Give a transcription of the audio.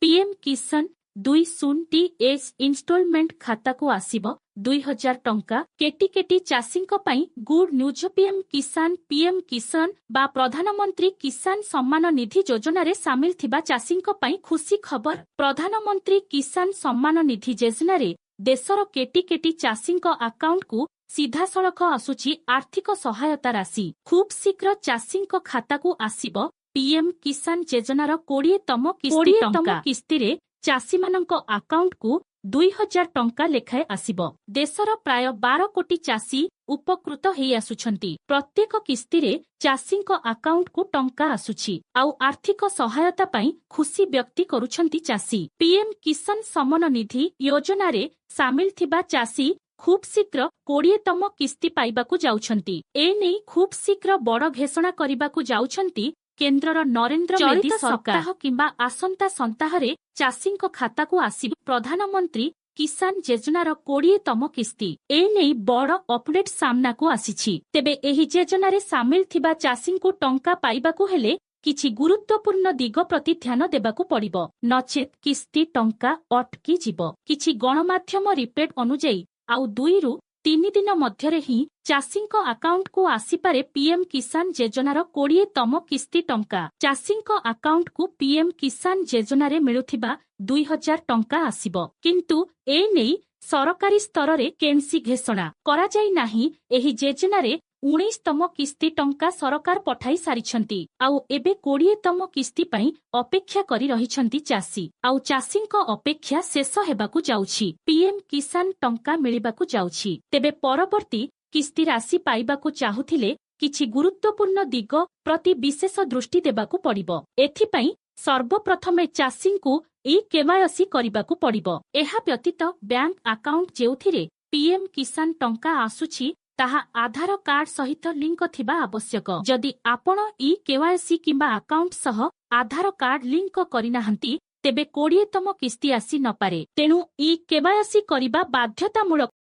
PM କିଷାନ 2 0 T S instalment ଖାତାକୁ ଆସିବ 2000 ଟଙ୍କା। କୋଟି କୋଟି ଚାଷୀଙ୍କ ପାଇଁ ଗୁଡ୍ ନ୍ୟୁଜ୍। ପିଏମ୍ କିଷାନ, ପିଏମ୍ କିଷାନ ବା ପ୍ରଧାନମନ୍ତ୍ରୀ କିଷାନ ସମ୍ମାନ ନିଧି ଯୋଜନାରେ ସାମିଲ ଥିବା ଚାଷୀଙ୍କ ପାଇଁ ଖୁସି ଖବର। ପ୍ରଧାନମନ୍ତ୍ରୀ କିଷାନ ସମ୍ମାନ ନିଧି ଯୋଜନାରେ ଦେଶର କୋଟି କୋଟି ଚାଷୀଙ୍କ ଆକାଉଣ୍ଟକୁ ସିଧାସଳଖ ଆସୁଛି ଆର୍ଥିକ ସହାୟତା ରାଶି। ଖୁବ୍ ଶୀଘ୍ର ଚାଷୀଙ୍କ ଖାତାକୁ ଆସିବ ପିଏମ୍ କିଷାନ ଯୋଜନାର 20ତମ କିସ୍ତି ଟଙ୍କା। କିସ୍ତିରେ ଚାଷୀମାନଙ୍କ ଆକାଉଣ୍ଟକୁ 2000 ଟଙ୍କା ଲେଖାଏଁ ଆସିବ। ଦେଶର ପ୍ରାୟ 12 କୋଟି ଚାଷୀ ଉପକୃତ ହେଇ ଆସୁଛନ୍ତି। ପ୍ରତ୍ୟେକ କିସ୍ତିରେ ଚାଷୀଙ୍କ ଆକାଉଣ୍ଟକୁ ଟଙ୍କା ଆସୁଛି ଆଉ ଆର୍ଥିକ ସହାୟତା ପାଇଁ ଖୁସି ବ୍ୟକ୍ତ କରୁଛନ୍ତି ଚାଷୀ। ପିଏମ୍ କିଷାନ ସମ୍ମାନ ନିଧି ଯୋଜନାରେ ସାମିଲ ଥିବା ଚାଷୀ ଖୁବ୍ ଶୀଘ୍ର 20ତମ କିସ୍ତି ପାଇବାକୁ ଯାଉଛନ୍ତି। ଏନେଇ ଖୁବ୍ ଶୀଘ୍ର ବଡ଼ ଘୋଷଣା କରିବାକୁ ଯାଉଛନ୍ତି କେନ୍ଦ୍ରର ନରେନ୍ଦ୍ର ମୋଦି ସରକାର। ସପ୍ତାହ କିମ୍ବା ଆସନ୍ତା ସପ୍ତାହରେ ଚାଷୀଙ୍କ ଖାତାକୁ ଆସିବ ପ୍ରଧାନମନ୍ତ୍ରୀ କିଷାନ ଯୋଜନାର 20ତମ କିସ୍ତି। ଏନେଇ ବଡ଼ ଅପଡେଟ୍ ସାମ୍ନାକୁ ଆସିଛି। ତେବେ ଏହି ଯୋଜନାରେ ସାମିଲ ଥିବା ଚାଷୀଙ୍କୁ ଟଙ୍କା ପାଇବାକୁ ହେଲେ କିଛି ଗୁରୁତ୍ୱପୂର୍ଣ୍ଣ ଦିଗ ପ୍ରତି ଧ୍ୟାନ ଦେବାକୁ ପଡ଼ିବ, ନଚେତ୍ କିସ୍ତି ଟଙ୍କା ଅଟକି ଯିବ। କିଛି ଗଣମାଧ୍ୟମ ରିପୋର୍ଟ ଅନୁଯାୟୀ, ଆଉ 2ରୁ 3 ଦିନ ମଧ୍ୟରେ ହିଁ ଚାଷୀଙ୍କ ଆକାଉଣ୍ଟକୁ ଆସିପାରେ ପିଏମ୍ କିଷାନ ଯୋଜନାର 20ତମ କିସ୍ତି ଟଙ୍କା। ଚାଷୀଙ୍କ ଆକାଉଣ୍ଟକୁ ପିଏମ୍ କିଷାନ ଯୋଜନାରେ ମିଳୁଥିବା 2000 ଟଙ୍କା ଆସିବ। କିନ୍ତୁ ଏନେଇ ସରକାରୀ ସ୍ତରରେ କୌଣସି ଘୋଷଣା କରାଯାଇ ନାହିଁ। ଏହି ଯୋଜନାରେ 19ତମ କିସ୍ତି ଟଙ୍କା ସରକାର ପଠାଇ ସାରିଛନ୍ତି ଆଉ ଏବେ 20ତମ କିସ୍ତି ପାଇଁ ଅପେକ୍ଷା କରି ରହିଛନ୍ତି ଚାଷୀ। ଆଉ ଚାଷୀଙ୍କ ଅପେକ୍ଷା ଶେଷ ହେବାକୁ ଯାଉଛି। ପିଏମ୍ କିଷାନ ଟଙ୍କା ମିଳିବାକୁ ଯାଉଛି। ତେବେ ପରବର୍ତ୍ତୀ କିସ୍ତି ରାଶି ପାଇବାକୁ ଚାହୁଁଥିଲେ କିଛି ଗୁରୁତ୍ୱପୂର୍ଣ୍ଣ ଦିଗ ପ୍ରତି ବିଶେଷ ଦୃଷ୍ଟି ଦେବାକୁ ପଡ଼ିବ। ଏଥିପାଇଁ ସର୍ବପ୍ରଥମେ ଚାଷୀଙ୍କୁ ଇ କେୱାଇସି କରିବାକୁ ପଡ଼ିବ। ଏହା ବ୍ୟତୀତ ବ୍ୟାଙ୍କ ଆକାଉଣ୍ଟ ଯେଉଁଥିରେ ପିଏମ୍ କିଷାନ ଟଙ୍କା ଆସୁଛି, ତାହା ଆଧାର କାର୍ଡ ସହିତ ଲିଙ୍କ ଥିବା ଆବଶ୍ୟକ। ଯଦି ଆପଣ ଇ କେୱାଇସି କିମ୍ବା ଆକାଉଣ୍ଟ ସହ ଆଧାର କାର୍ଡ ଲିଙ୍କ କରିନାହାନ୍ତି, ତେବେ 20ତମ କିସ୍ତି ଆସି ନପାରେ। ତେଣୁ ଇ କେୱାଇସି କରିବା ବାଧ୍ୟତାମୂଳକ।